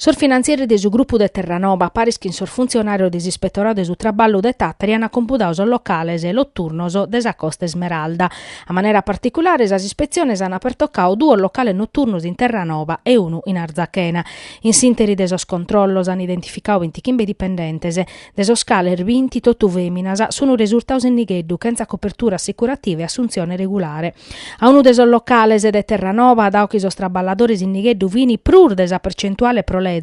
Sos finantzieris de su grupu de Terranova, paris chin sos funtzionàrios de s'Ispetoradu de su Traballu de Tàtari ant compudadu sos locales noturnos de sa Costa Esmeralda. A manera particulare sas ispetziones ant pertocadu duos locales noturnos in Terranova e unu in Arzachena. In s'ìnteri de sos controllos ant identificadu bintichimbe dipendentes, de sos cales binti totu fèminas, sunt resurtados in nigheddu, chentza copertura assicurativa e assuntzione regulare. A unu de sos locales de Terranova, dadu chi sos traballadores in nigheddu fin prus de sa percentuale pro leze,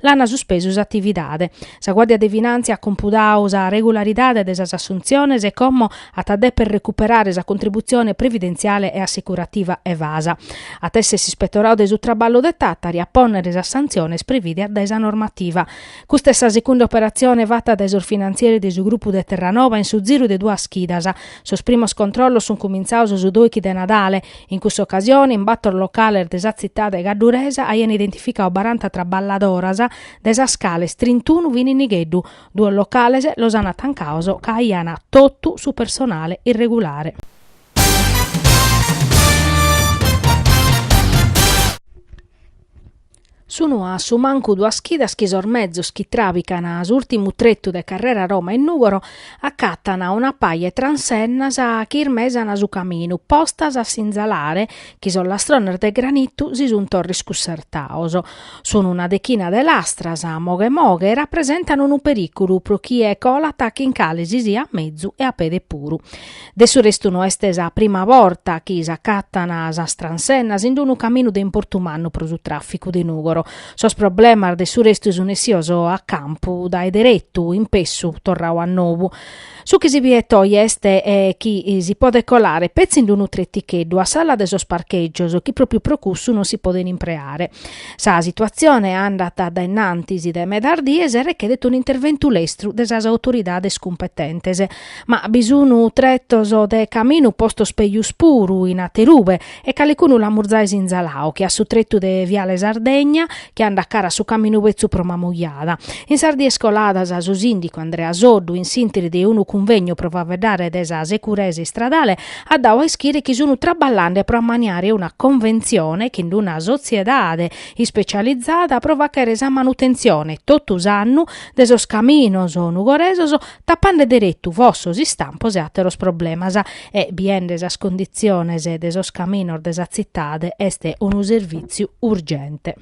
l'an suspesu s'atividade. Sa Guàrdia de Finàntzia at compudadu sa regularidade de sas assuntziones e como at a dèpere recuperare sa contributzione previdentziale e assicurativa evasa. At èssere s'Ispetoradu de su Traballu de Tàtari a pònnere sas santziones prevìdias dae sa normativa. Custa est sa segunda operatzione fata dae sos finantzieris de su grupu de Terranova in su ziru de duas chidas. Sos primos controllos sunt cumintzados su doichi de Nadale. In cussa ocasione, in bator locales de sa tzitade gadduresa aiant identificadu baranta traballadoras, de sas cales trintunu fin in nigheddu. Duos locales los ant tancados ca aiant totu su personale irregulare. Sunu a su mancu duas chidas chi sos mezos chi tràbican s'ùrtimu tretu de carrera Roma in Nùgoro acatan una paja 'e transennas chi ismesan su caminu, postas a sinzalare chi sos lastrones de granitu si sun torra iscussertados. Sun una dechina de lastras, moghe moghe, e rapresentan unu perìculu pro chie colat chin cale si siat mezu e a pede puru. De su restu no est sa prima borta chi s'acatan sas transennas in unu caminu de importu mannu pro su tràficu de Nùgoro. Sos problemas de su restu sun essios a campu dae deretu in pessu torradu a nou. Su chi si biet oje est chi si podet colare petzi in unu treticheddu a s'ala de sos parchègios chi pròpiu pro cussu non si poden impreare. Sa situatzione andat a dae innantis de medas dies e rechedet un'interventu lestru de sas autoridades cumpetentes. Ma bi sun tretos de caminu postos pejus puru in aterube e calicunu l'amus zai sinzaladu che a su tretu de Viale Sardegna chi andat cara a su caminu betzu pro Mamujada. In sas dies coladas su sìndicu Andrea Soddu in s'ìnteri de unu cunvegnu pro faeddare de sa securesa istradale at dadu a ischire chi sun traballende pro ammaniare una conventzione chin una sotziedade ispecializada pro fàghere sa manutentzione totu s'annu de sos caminos nugoresos tapande deretu fossos, istampos e àteros problemas e, biende sas conditziones de sos caminos de sa tzitade, est unu servìtziu urgente.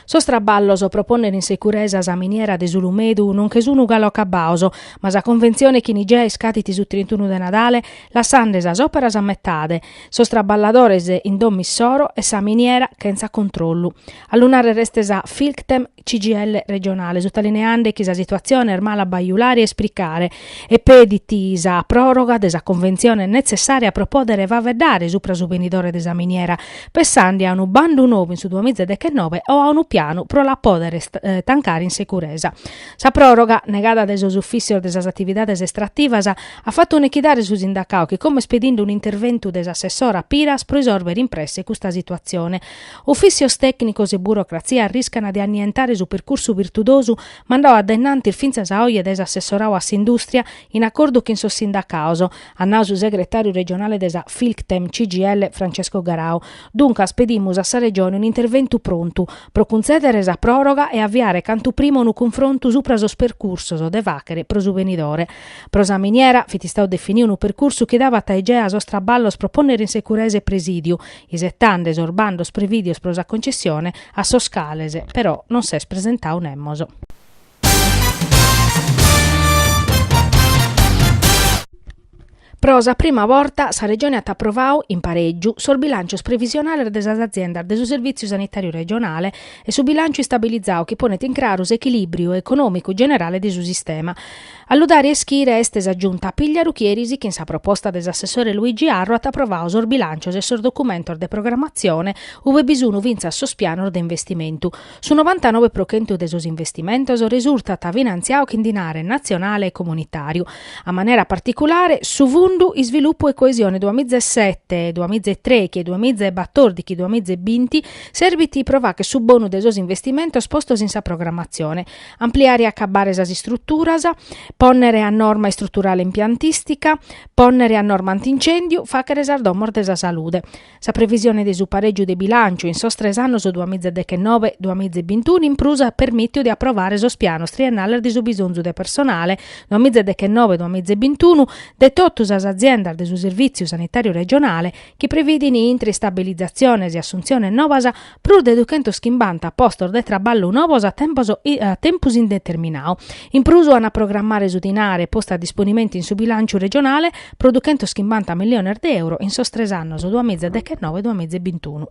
Sos traballos pro pònnere in securesa sa miniera de S'Ulumedu non nche sun galu acabados, ma sa conventzione chin Igea iscadit su trintunu de Nadale, lassende sas òperas a metade, sos traballadores in domo issoro e sa miniera chentza controllu. A lu nàrrere est sa Filctem CGIL regionale, sutalineende chi sa situatzione est mala a bajulare e ispricare e pedit sa pròroga de sa conventzione netzessària pro pòdere faeddare supra su benidore de sa miniera, pessende a unu bandu nou in su duamiza e dechenoe o a unu pianu pro la pòdere tancare in securesa. Sa pròroga, negada dae sos ufìssios de sas atividades estrativas, at fatu nechidare su sindacadu chi como est pedinde un'interventu de s'assessora Piras pro isòrbere in presse custa situatzione. Ufìssios tècnicos e burocratzia arriscant de annientare su percursu virtudosu mandadu a dae innantis fintzas a oje dae s'assessoradu a s'indùstria in acordu chin sos sindacados, at nadu su segretàriu regionale de sa Filctem CGIL Francesco Garau. Duncas pedimus a sa Regione un'interventu prontu pro cuntzèdere sa pròroga e aviare cantu prima unu cunfrontu supra sos percursos de fàghere pro su benidore. Pro sa miniera fit istadu definidu unu percursu chi dabat a Igea sos traballos pro pònnere in securesa e presìdiu, isetande sos bandos prevìdios pro sa concessione, a sos cales però non s'est presentadu nemos. Pro sa prima borta sa Regione at aprovadu, in parègiu, sos bilàncios previsionales de sas aziendas de su Servìtziu Sanitàriu Regionale e su bilànciu istabilizadu chi ponet in craru s'echilìbriu econòmicu generale de su sistema. A lu dare a ischire est sa Giunta Pigliaru chi eris chin sa proposta de s'assessore Luigi Arru at aprovadu sos bilàncios e sos documentos de programmatzione ue bi sunt fintzas sos pianos de investimentu. Su novantanoe pro chentu de sos investimentos resurtat finantziadu chin dinare natzionale e comunitàriu. A manera particulare, su fundu. Fundu Isvilupu e Coesione duamiza e sete, duamiza e trèichi e duamiza e batòrdichi duamiza e binti serbit pro fàghere su bonu de sos investimentos postos in sa programmatzione, ampliare e acabbare sas istruturas, pònnere a norma istruturale impiantìstica, pònnere a norma antincèndiu, fàghere sas domos de sa salude. Sa previsione de su parègiu de bilànciu in sos tres annos duamiza e dechenobe, duamiza e bintunu in prus at permìtiu de aprovare sos pianos triennales de su bisonzu de personale duamiza e dechenobe, duamiza e bintunu de totu sas aziendas de su Servìtziu Sanitàriu Regionale chi previdin intre istabilizatziones e assuntziones novas prus de duchentoschimbanta postos de traballu novos a tempos a tempus indeterminadu. In prus an a programmare su dinare postu a disponimentu in su bilànciu regionale pro duchentoschimbanta milliones de euro in sos tres annos duamiza e dechenoe duamiza e bintunu.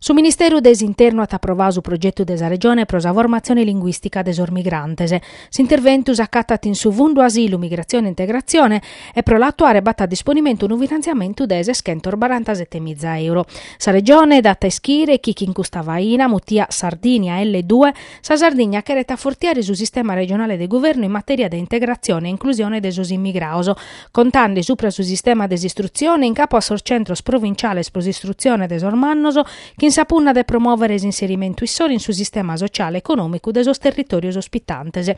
Su Ministeru de s'Internu at aprovadu su progetu de sa Regione pro sa formatzione linguìstica de sos migrantes. S'interventu s'acatat in su Fundu Asilu, Migratzione e Integratzione e pro l'atuare b'at a disponimentu unu finantziamentu de seschentosbarantasetemiza euro. Sa Regione dat a ischire chi chin custa faina, mutia Sardinia L2, sa Sardigna cheret afortiare su sistema regionale de guvernu in matèria de integratzione e inclusione de sos immigrados, Contende supra su sistema de s'istrutzione in capu a sos centros provinciales pro s'istrutzione de sos mannos, chin sa punna de promòvere s'inserimentu issoro in su sistema sociale e econòmicu de sos territòrios ospitantes.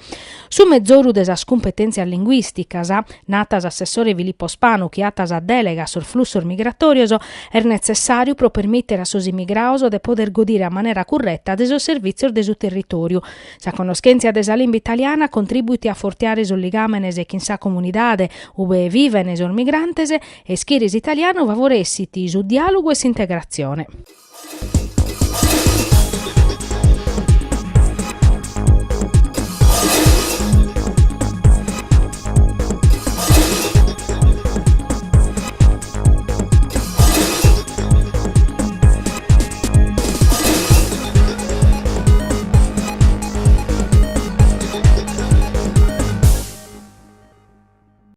Su mezoru de sas cumpetèntzias linguìsticas, nat s'assessore Filippo Spanu chi at sa dèlega a sos flussos migratòrios, est netzessàriu pro permìtere a sos immigrados de poder godire a manera curreta de sos servìtzios de su territòriu. Sa connoschèntzia de sa limba italiana contribuit a afortiare sos ligàmenes chin sa comunidade ue viven sos migrantes e ischire s'italianu favoressit su diàlogu e s'integratzione.